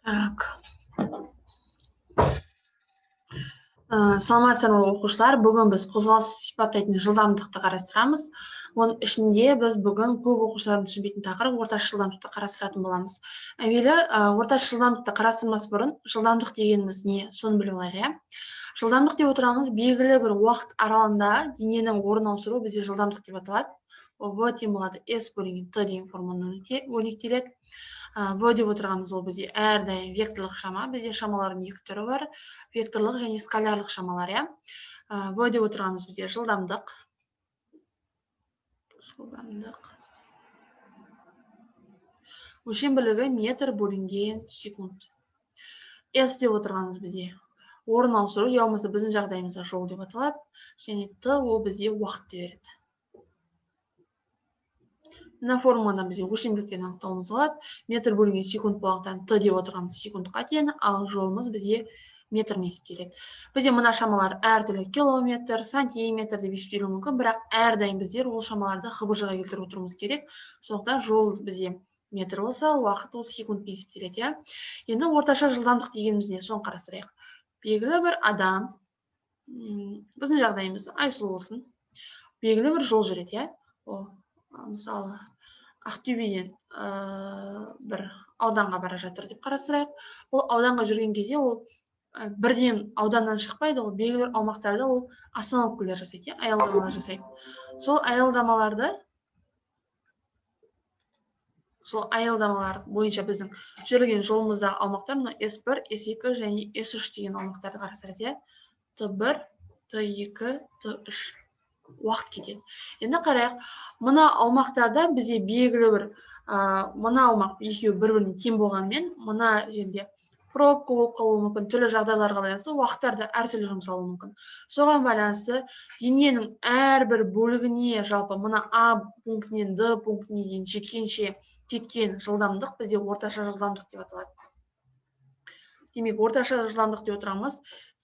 Так. Саламатсыздар ма, оқушылар! Бүгін біз қозғалыс сипаттайтын жылдамдықты қарастырамыз. Оның ішінде біз бүгін көп оқушылардың түсінбейтін тақырып орташа жылдамдықты қарастыратын боламыз. Әуелі орташа жылдамдықты қарастырмас бұрын жылдамдық дегеніміз не, соны біліп алайық, иә. Жылдамдық деп отырғанымыз белгілі бір уақыт аралығында дененің орын ауыстыруы бізде жылдамдық деп аталады. Ол В тең болады S бөлінген Т деген формуламен өрнектеледі. В деп отырғанымыз ол бізде әрдайым векторлық шама. Бізде шамалардың екі түрі бар: векторлық және скалярлық шамалар, иә. В деп отырғанымыз бізде жылдамдық. Жылдамдық. Өлшем бірлігі метр бөлінген секунд. S деп отырғанымыз бізде орын ауыстыру, я болмаса біздің жағдайымызда жол деп аталады. Және Т ол бізде уақытты береді. Мына формуладан бізде өлшем бірліктерін анықтауымыз болады. Метр бөлінген секунд болғандықтан Т деп отырғанымыз секундқа тең, ал жолымыз бізде метрмен есептеледі. Бізде мына шамалар әртүрлі километр, сантиметр деп есептелуі мүмкін, бірақ әрдайым біздер ол шамаларды ХБЖ-ға келтіріп отыруымыз керек. Сондықтан жол бізде метр болса, уақыт ол секундпен есептеледі, иә. Енді орташа жылдамдық дегеніміз не, соны қарастырайық. Белгілі бір адам, біздің жағдайымызда Айсұлу болсын, белгілі бір жол жүреді, иә. Ол мысалы Ақтөбеден бір ауданға бара жатыр деп қарастырайық. Ол ауданға жүрген кезде ол бірден ауданнан шықпайды, ол белгілі бір аумақтарда ол остановкалар жасайды, иә, аялдамалар жасайды. Сол аялдамалар бойынша біздің жүрген жолымыздағы аумақтар мына S1, S2 және S3 деген аумақтарды қарастырады, иә. Т1, Т2, Т3 уақыт кетеді. Енді қарайық, мына аумақтарда бізде белгілі бір мына аумақ екеуі бір-біріне тең болғанымен, мына жерде пробка болып қалуы мүмкін, түрлі жағдайларға байланысты уақыттар да әртүрлі жұмсалуы мүмкін. Соған байланысты дененің әрбір бөлігіне, жалпы мына А пунктінен Д пунктіне дейін жеткенше кеткен жылдамдық бізде орташа жылдамдық деп аталады. Демек, орташа жылдамдық деп отырғанымыз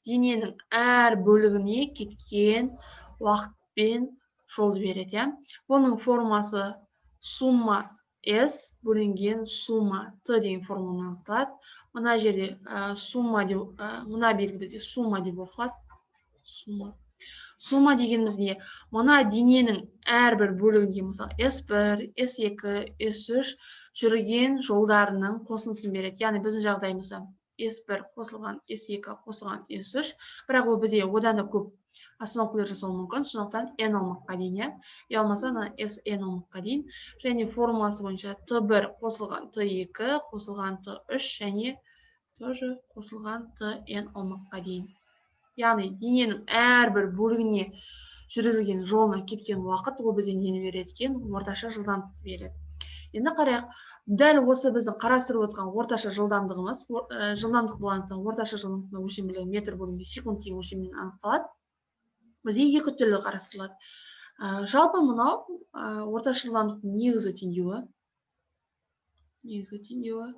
дененің әр бөлігіне кеткен уақытпен жолды береді, иә. Бұның формасы сумма S бөлінген сумма Т деген формуламен анықталады. Мына жерде сумма деп, мына белгі бізде сумма деп оқылады. Сумма. Сумма дегеніміз не? Мына дененің әрбір бөлігінде, мысалы, S1, S2, S3 жүрген жолдарының қосындысын береді. Яғни біздің жағдайымызда S1 қосылған S2 қосылған S3, бірақ ол бізде одан да көп остановкалар жасауы мүмкін, сондықтан N аумаққа дейін, иә, я болмаса мына SN аумаққа дейін. Және формуласы бойынша Т1 қосылған Т2 қосылған Т3 және тоже қосылған ТН аумаққа дейін. Яғни дененің әрбір бөлігіне жүрілген жолына кеткен уақыт ол бізде нені береді екен? Орташа жылдамдықты береді. Енді қарайық, дәл осы біздің қарастырып отырған орташа жылдамдығымыз, жылдамдық болғандықтан орташа жылдамдықтың өлшем бірлігі метр бөлінген секунд деген өлшеммен анықталады. Бізде екі түрлі қарастырылады. Жалпы мынау орташа жылдамдықтың негізгі теңдеуі. Негізгі теңдеуі.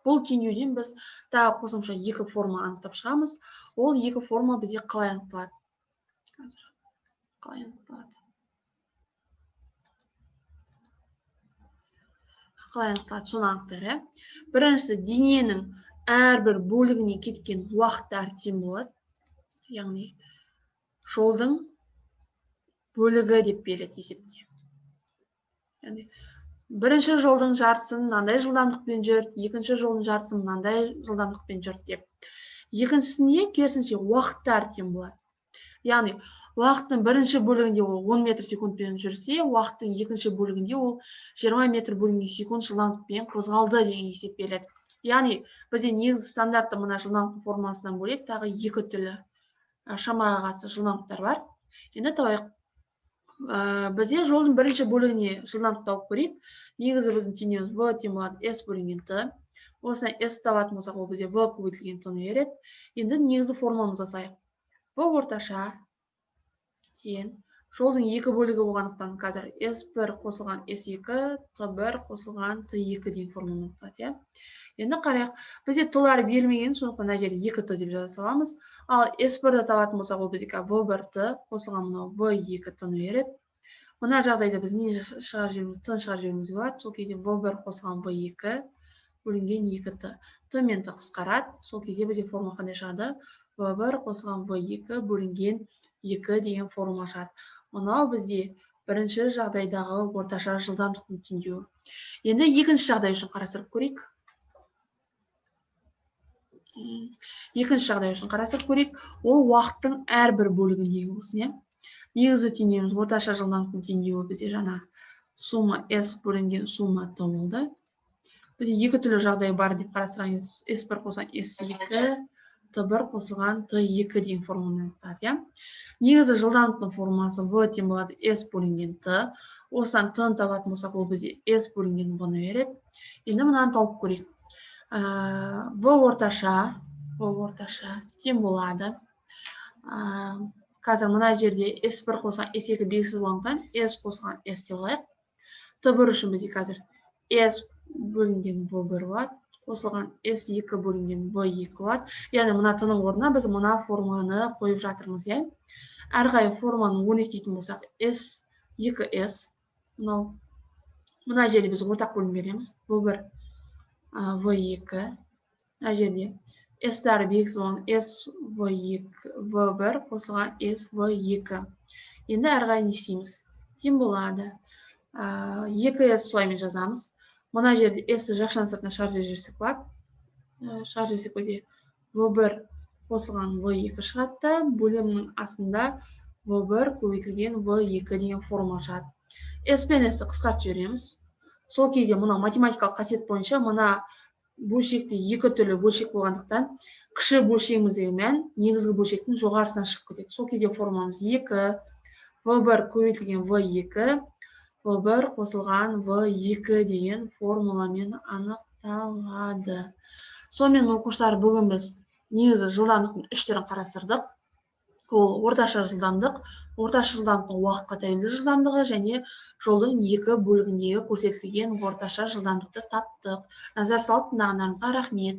Бұл теңдеуден біз тағы қосымша екі форма анықтап шығамыз. Ол екі форма бізде қалай анықталады? Қазір қалай анықталады? Қалай анықталады? Соны анықтайық, иә. Біріншісі, дененің әрбір бөлігіне кеткен уақыттар тең болады. Яғни жолдың бөлігі деп береді есепте. Яғни бірінші жолдың жартысын мынандай жылдамдықпен жүрді, екінші жолдың жартысын мынандай жылдамдықпен жүрді деп. Екіншісінде керісінше уақыттар тең болады. Яғни уақыттың бірінші бөлігінде ол 10 метр секундпен жүрсе, уақыттың екінші бөлігінде ол 20 метр бөлінген секунд жылдамдықпен қозғалды деген есеп береді. Яғни бізде негізгі стандартты мына жылдамдық формасынан бөлек тағы екі түрлі шамаға қатысты жылдамдықтар бар. Енді табайық. Бізде жолдың бірінші бөлігіне жылдамдық тауып көрейік. Негізі біздің теңдеуіміз В тең болады S бөлінген Т. Осыдан S табатын болсақ, ол бізде В көбейтілген Т-ны береді. Енді негізгі формуламызды жасайық. В орташа тең жолдың екі бөлігі болғандықтан қазір S1 қосылған S2, Т1 қосылған Т2 деген формуламен анықталады, иә. Енді қарайық, бізде Т-лар берілмеген, сондықтан мына жерде 2Т деп жаза саламыз. Ал S1-ді табатын болсақ, ол бізге В1Т қосылған мынау В2Т-ны береді. Мына жағдайда біз не шығарып жіберуіміз, Т-ны шығарып жіберуімізге болады. Сол кезде В1 қосылған В2 бөлінген 2Т. Т мен Т қысқарады. Сол кезде бізде форма қандай шығады? В1 қосылған В2 бөлінген 2 деген форма шығады. Мынау бізде бірінші жағдайдағы орташа жылдамдықтың теңдеуі. Енді екінші жағдай үшін қарастырып көрейік. Екінші жағдай үшін қарастырып көрейік. Ол уақыттың әрбір бөлігіндегі болсын, иә. Негізгі теңдеуіміз, орташа жылдамдықтың теңдеуі бізде жаңа сумма S бөлінген сумма Т болды. Бізде екі түрлі жағдай бар деп қарастырған, S1 қосылған S2, Т1 қосылған Т2 деген формуламен анықталады, иә. Негізі жылдамдықтың формуласы В тең болады S бөлінген Т. Осыдан Т-ны табатын болсақ, ол бізде S бөлінген В-ны береді. Енді мынаны тауып көрейік. В орташа тең болады. Қазір мына жерде S1 қосылған S2 белгісіз болғандықтан, S қосылған S деп алайық. Т1 үшін бізде қазір S бөлінген В1 болады, қосылған S2 бөлінген В2 болады. Яғни мына Т-ның орнына біз мына формуланы қойып жатырмыз, иә. Әрі қарай формуланы өрнектейтін болсақ, S2S мынау, мына жерде біз ортақ бөлім береміз. В1 В2, мына жерде S-тары белгісіз болған, S В2 В1 қосылған S В2. Енді әрі қарай не істейміз? Тең болады. 2S солаймен жазамыз. Мына жерде S-ті жақшаның сыртына шығарып жіберсек болады. Шығарып жіберсек, бізде В1 қосылған В2 шығады да, бөлімнің астында В1 көбейтілген В2 деген формула шығады. S пен S-ті қысқартып жібереміз. Сол кезде мынау математикалық қасиет бойынша мына бөлшекте екі түрлі бөлшек болғандықтан, кіші бөлшегіміздегі мән негізгі бөлшектің жоғарысынан шығып кетеді. Сол кезде формуламыз 2 В1 көбейтілген В2 В1 қосылған В2 деген формуламен анықталады. Сонымен, оқушылар, бүгін біз негізі жылдамдықтың үш түрін қарастырдық. Ол орташа жылдамдық, орташа жылдамдықтың уақытқа тәуелді жылдамдығы және жолдың екі бөлігіндегі көрсетілген орташа жылдамдықты таптық. Назар салып тыңдағандарыңызға рахмет.